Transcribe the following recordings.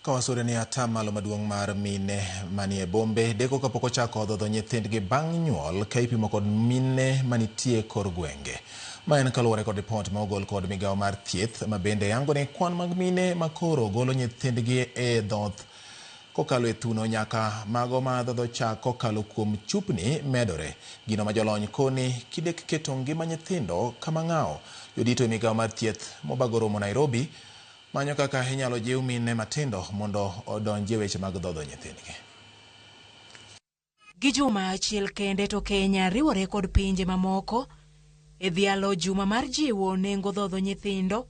Ka wasure ni atamalo maduong' mar mine manie bombe deko kapok ochako dhodho nyithindgi bang' nyuol ka ipimo kod mine manitie kor gwenge. Ma en kaluwore kod ripot ma ogol kod migawo mar thieth ma bende yango ni kwan mag mine ma koro golo nyithindgi e dhoth kokalo e thuno nyaka mago ma dhodho chak kokalo kuom chupni medore. Gino ma jolony koni kidek keto ngima nyithindo kama ng'awo. Jodito e migawo mar thieth mobago romo Nairobi manyo kaka inyalo jiw mine matindo mondo odonji e weche mag dhodho nyithindgi. Gi juma achiel kende to Kenya riwore kod pinje mamoko e dhialo juma mar jiwo nengo dhodho nyithindo.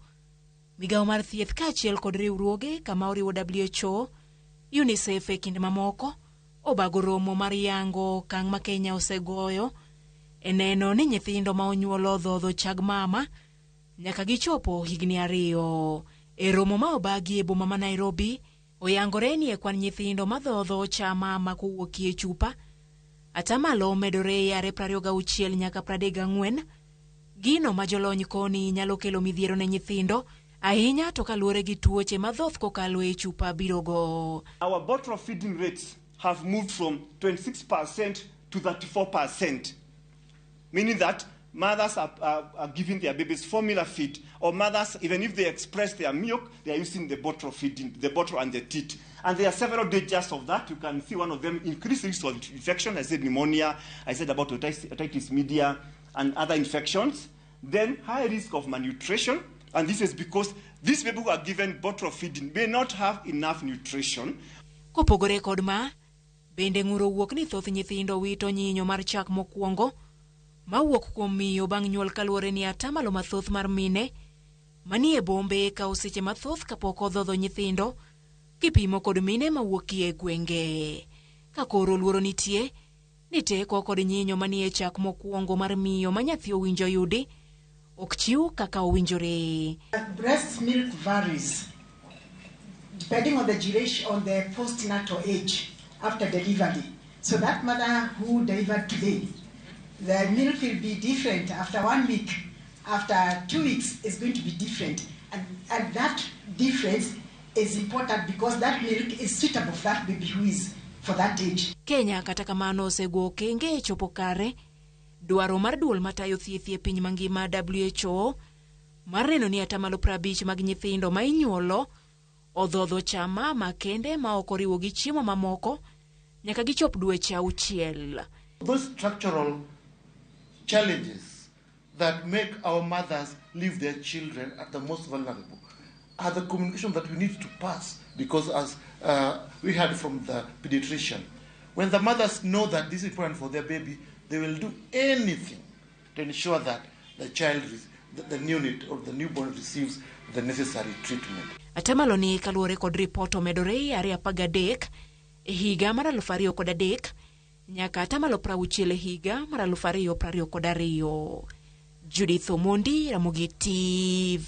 Migawo mar thieth kaachiel kod riwruoge kama oriwo WHO, UNICEF e kind mamoko obago romo mar yango okang' ma Kenya osegoyo e neno ni nyithindo ma onyuolo dhodho chag mama nyaka gichopo higni 2. E romo ma obagi e boma ma Nairobi, oyangore ni e kwan nyithindo madhodho cha mama kowuokie chupa, atamalo omedore yare 26 nyaka 34, gino ma jolony koni nyalo kelo midhiero ne nyithindo, ahinya to kaluwore gi tuoche madhoth kokalo e chupa birogo. Our bottle feeding rates have moved from 26% to 34%, meaning that mothers are giving their babies formula feed, or mothers, even if they express their milk, they are using the bottle feeding, the bottle and the teat. And there are several dangers of that. You can see one of them, increased risk of infection. I said pneumonia, I said about otitis media and other infections. Then high risk of malnutrition, and this is because these people who are given bottle feeding may not have enough nutrition. Kopogore kod ma, bende ng'uro wuok ni thoth nyithindo wito nyinyo mar chak mokwongo mawuok kuom miyo bang' nyuol kaluwore ni atamalo mathoth mar mine manie bombe kawo seche mathoth kapok odhodho nyithindo kipimo kod mine mawuokie gwenge. Ka koro luoro nitie ni teko kod nyinyo manie chak mokwongo mar miyo ma nyathi owinjo yudi ok chiw kaka owinjore. Breast milk varies depending on the duration, on the postnatal age after delivery. So that mother who delivered today, the milk will be different after 1 week. After 2 weeks, it's going to be different. And that difference is important because that milk is suitable for that baby who is for that age. Kenya kata kamano osego okenge e chopo kare dwaro mar duol matayo thieth e piny mangima WHO mar neno ni atamalo 50 mag nyithindo ma inyuolo odhodho cha mama kende ma ok oriwo gi chiemo mamoko nyaka gichop dweche 6. Those structural challenges that make our mothers leave their children at the most vulnerable are the communication that we need to pass, because as we heard from the pediatrician, when the mothers know that this is important for their baby, they will do anything to ensure that the child, the neonate or the newborn receives the necessary treatment. Atamalo ni kaluwore kod ripot omedore yare 13 e higa mar 2003 nyaka atamalo 60 e higa mar 2022. Judith Omondi, Ramogi TV.